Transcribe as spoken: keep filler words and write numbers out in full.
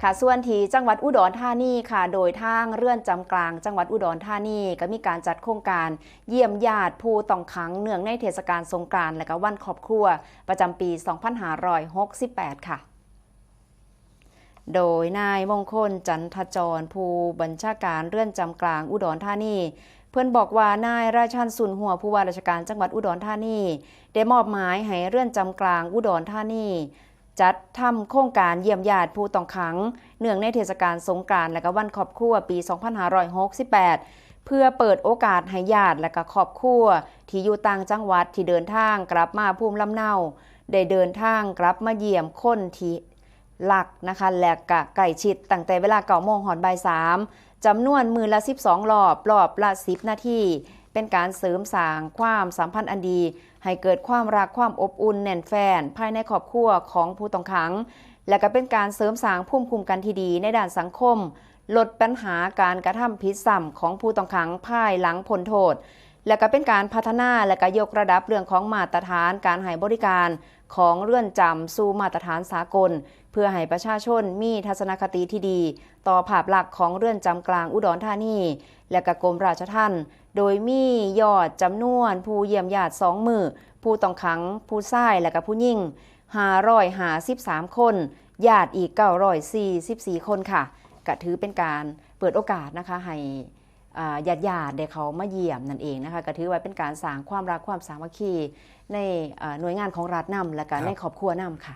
ค่ะ ส่วนที่จังหวัดอุดรธานีค่ะ โดยทางเรือนจำกลางจังหวัดอุดรธานีก็มีการจัดโครงการเยี่ยมญาติผู้ต้องขังเนื่องในเทศกาลสงกรานต์และก็วันครอบครัวประจำปี สองพันห้าร้อยหกสิบแปด ค่ะ โดยนายมงคล จันทจร ผู้บัญชาการเรือนจำกลางอุดรธานี เพิ่นบอกว่านายราชัน สุนหัว ผู้ว่าราชการจังหวัดอุดรธานี ได้มอบหมายให้เรือนจำกลางอุดรธานี จัดทำโครงการเยี่ยมญาติผู้ต้องขังเนื่องในเทศกาลสงกรานต์และก็วันครอบครัวปี สองพันห้าร้อยหกสิบแปด เพื่อเปิดโอกาสให้ญาติและก็ครอบครัวที่อยู่ต่างจังหวัดที่เดินทางกลับมาภูมิลำเนา ได้เดินทางกลับมาเยี่ยมคนที่รักนะคะ และก็ใกล้ชิดตั้งแต่เวลา เก้าโมง ฮอดบ่าย สาม จำนวนมื้อละ สิบสอง รอบ รอบละ สิบ นาที เป็นการเสริมสร้างความสัมพันธ์อันดี ให้เกิดความรักความอบอุ่นแน่นแฟ้นภายในครอบครัวของผู้ต้องขัง และก็เป็นการเสริมสร้างภูมิคุ้มกันที่ดีในด้านสังคม ลดปัญหาการกระทำผิดซ้ำของผู้ต้องขังภายหลังพ้นโทษ และก็เป็นการพัฒนาและก็ยกระดับเรื่องของมาตรฐานการให้บริการของเรือนจำสู่มาตรฐานสากล เพื่อให้ประชาชนมีทัศนคติที่ดีต่อภาพลักษณ์ของเรือนจำกลางอุดรธานี และก็กรมราชทัณฑ์ โดยมียอดจำนวนผู้เยี่ยมญาติสองมื้อ ผู้ต้องขังผู้ชายและก็ผู้หญิง ห้าร้อยห้าสิบสาม คน ญาติอีก เก้าร้อยสี่สิบสี่ คนค่ะ ก็ถือเป็นการเปิดโอกาสนะคะให้อ่าญาติๆได้เขามาเยี่ยมนั่นเองนะคะ ก็ถือว่าเป็นการสร้างความรักความสามัคคีในอ่าหน่วยงานของรัฐนำ และก็ ครับ ในครอบครัวนำค่ะ